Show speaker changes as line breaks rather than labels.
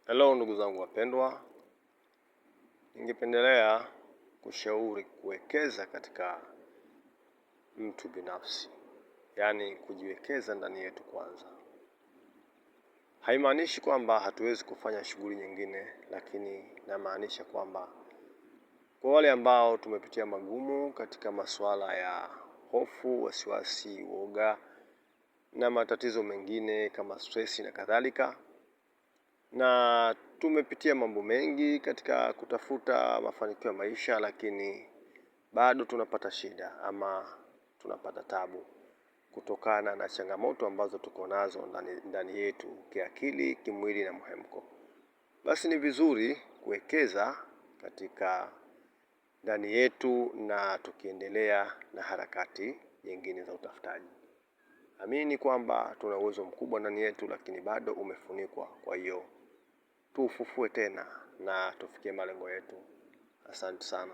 Hello ndugu zangu wapendwa, ningependelea kushauri kuwekeza katika mtu binafsi, yaani kujiwekeza ndani yetu kwanza. Haimaanishi kwamba hatuwezi kufanya shughuli nyingine, lakini namaanisha kwamba kwa wale ambao tumepitia magumu katika masuala ya hofu, wasiwasi, woga na matatizo mengine kama stresi na kadhalika, na tumepitia mambo mengi katika kutafuta mafanikio ya maisha, lakini bado tunapata shida ama tunapata tabu kutokana na changamoto ambazo tuko nazo ndani yetu kiakili, kimwili na mhemko. Basi ni vizuri kuwekeza katika ndani yetu na tukiendelea na harakati nyingine za utafutaji. Amini kwamba tuna uwezo mkubwa ndani yetu, lakini bado umefunikwa. Kwa hiyo tuufufue tena na tufikie malengo yetu. Asante sana.